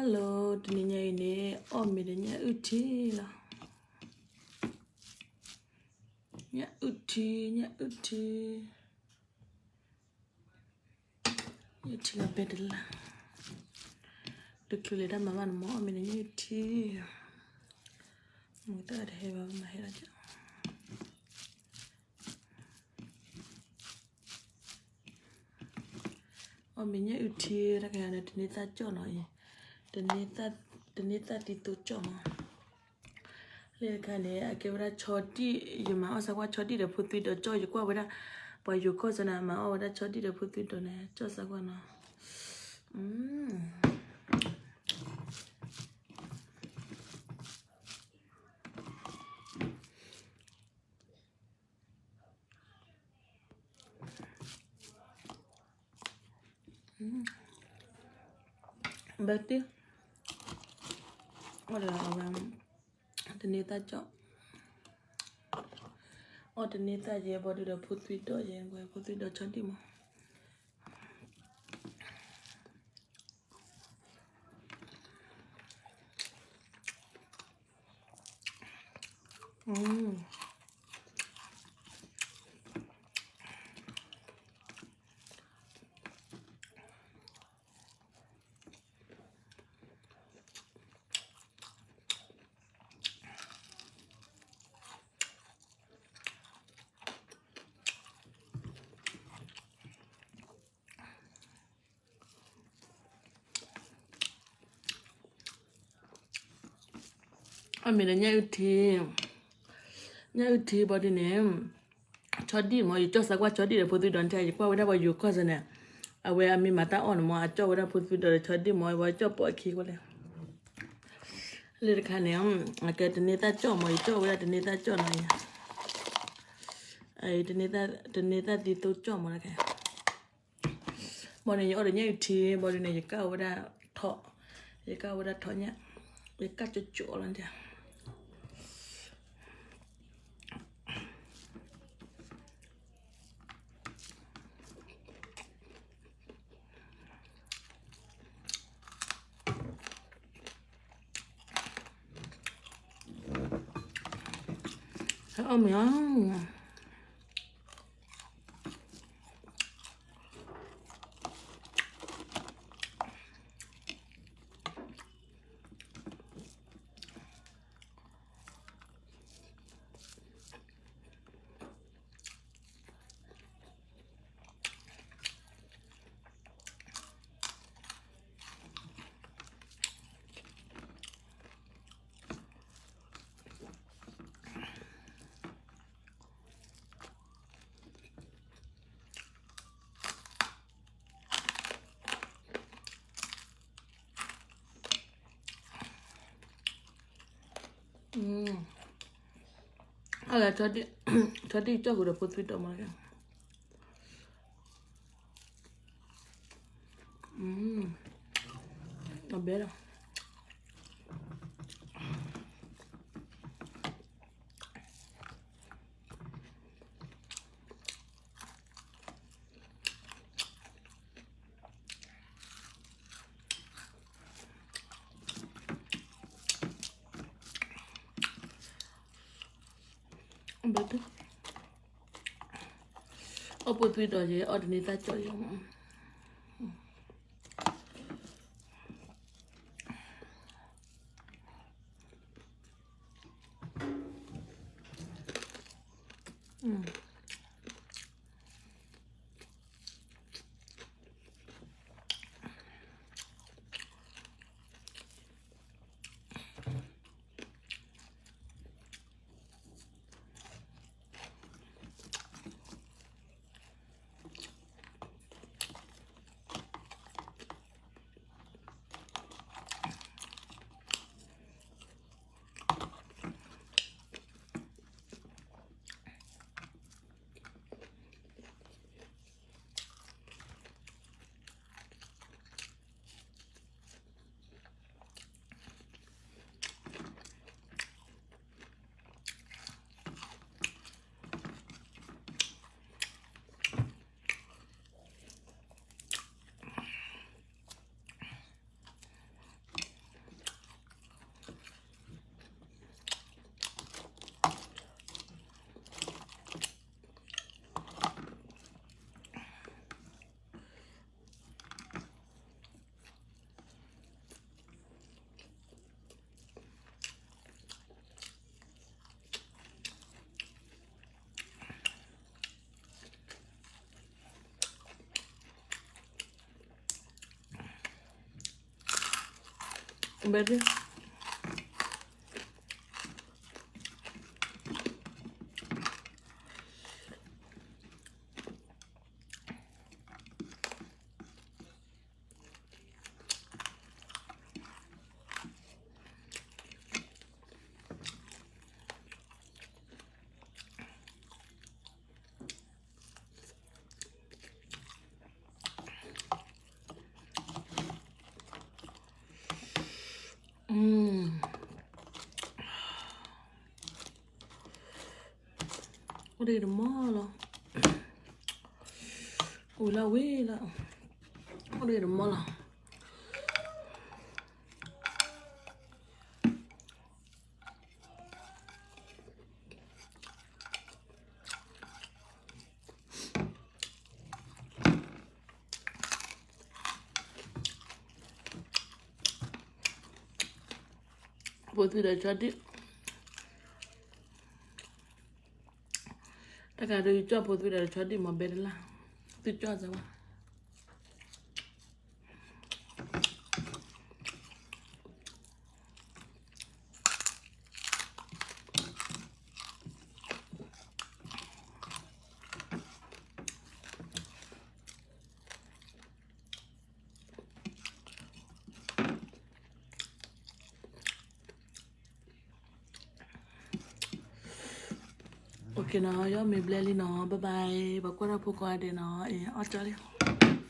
Hello, တနံၤညါအံၤန့ၣ် အီၣ်မ့ၤဒီးညၣ်အုၣ်ထံလီၤ. ညၣ်အုၣ်ထံ, ညၣ်အုၣ်ထံ, ညၣ်အုၣ်ထံလီၤ ဘဲတလါ, တချုးလဲၤတၢ်မၤဘၣ်န့ၣ် မ့ၢ်အီၣ်မ့ၤဒီးညၣ်အုၣ်ထံ, မ့ၢ်တၢ်တဟဲဘၣ်မၤဟဲလီၤက အီၣ်မ့ၤညၣ်အုၣ်ထံ တၢ်ခါန့ၣ် တန့သၣ်ကၠီၣ်နီၤအံၤ, တန့သၣ်သံသိကၠီၣ်မး, လၢတခါန့ၣ် အကဲဝဲဒၣ်ဆီဒံၣ်, ယမၤအီၣ်စၢကွၢ်ဆီဒံၣ်ဒီးဖိသွံဒီးကၠီၣ်, ယကွၢ်ဝဲဒၣ် ပှၤယိၤကီၢ်စၢန့ၣ် မၤအီၣ်ဝဲဒၣ်ဆီဒံၣ်ဒီးဖိသွံဒီးန့ၣ် ကၠီၣ်စၢကွၢ်နီၤ. ဘၣ်တ့ၢ်, အီၣ်ဒီးအဝဲ တန့သၣ်ကၠီၣ်, အီၣ်တန့သၣ်ယဲ ဘၣ်ဒုးဒီးဖိသွံဒီးယဲ, ဖိသွံဒီးဆီဒံၣ်မး. အီၣ်မ့ၤဒီးညၣ်အုၣ်ထံ, ညၣ်အုၣ်ထံဘၣ်ဒုးန့ၣ် ဆီဒံၣ်မး, ယကၠီၣ်စၢကွၢ်ဆီဒံၣ်ဒီးဖိသွံဒီးန့ၣ်, ယကွၢ်ဝဲဒၣ်ပှၤယိၤကီၢ်စၢန့ၣ်, အဝဲအမ့ၢ်မၤတၢ်အီၣ်န့ၣ်မး အကၠီၣ်ဝဲဒၣ်ဖိသွံဒီးဆီဒံၣ်မး, အဝဲကၠီၣ်ပိာ်အခံကွၢ်လဲၣ်. လၢတခါန့ၣ် အကဲတန့သၣ်ကၠီၣ်မး, ယကၠီၣ်ဝဲဒၣ်တန့သၣ်ကၠီၣ်နီၤအံၤ, တန့သၣ်သံသိကၠီၣ်မးလၢခဲ ဘၣ်န့ၣ် ယအီၣ်ဒီးညၣ်အုၣ်ထံ, ဘၣ်ဒုးန့ၣ် ယကၢ်ဝဲဒၣ်ထိး, ယကၢ်ဝဲဒၣ်ထိးညၣ်, ယကၢ်ကၠီကၠီလီၤန့ၣ်. အီၣ်မ့ၤအီၤ.အလၢ ထီဒံၣ်ကၠီၣ်ဃုာ်ဒီးဖိသွံတီၤမး, အဘဲလီၤ. အီၣ်ဖိသွံတီၤယဲ အီၣ်တန့သၣ်ကၠီၣ်ယဲမး. ဘဲဒ် အိၣ်ဒံးတမီၢ်လီၤ, အိၣ်လၢဝံၤလီၤ, အိၣ်ဒံးတမီၢ်လီၤ. ဖိသွံဒီးဆီဒံၣ်, တၢ်ကးဒုးကၠီၣ်ဖိသွံဒီးဆီဒံၣ်မ့ၢ်ဘဲတလၢ်, သုကၠီၣ်စၢၤဝဲ. OK နီၤ, ယမ့ၢ်ဘျဲလံနီၤ, bye bye, ပှၤကွၢ်တၢ်ဖိကိးဂၤဒဲးနီၤ, အီၣ်ကၠီလံ.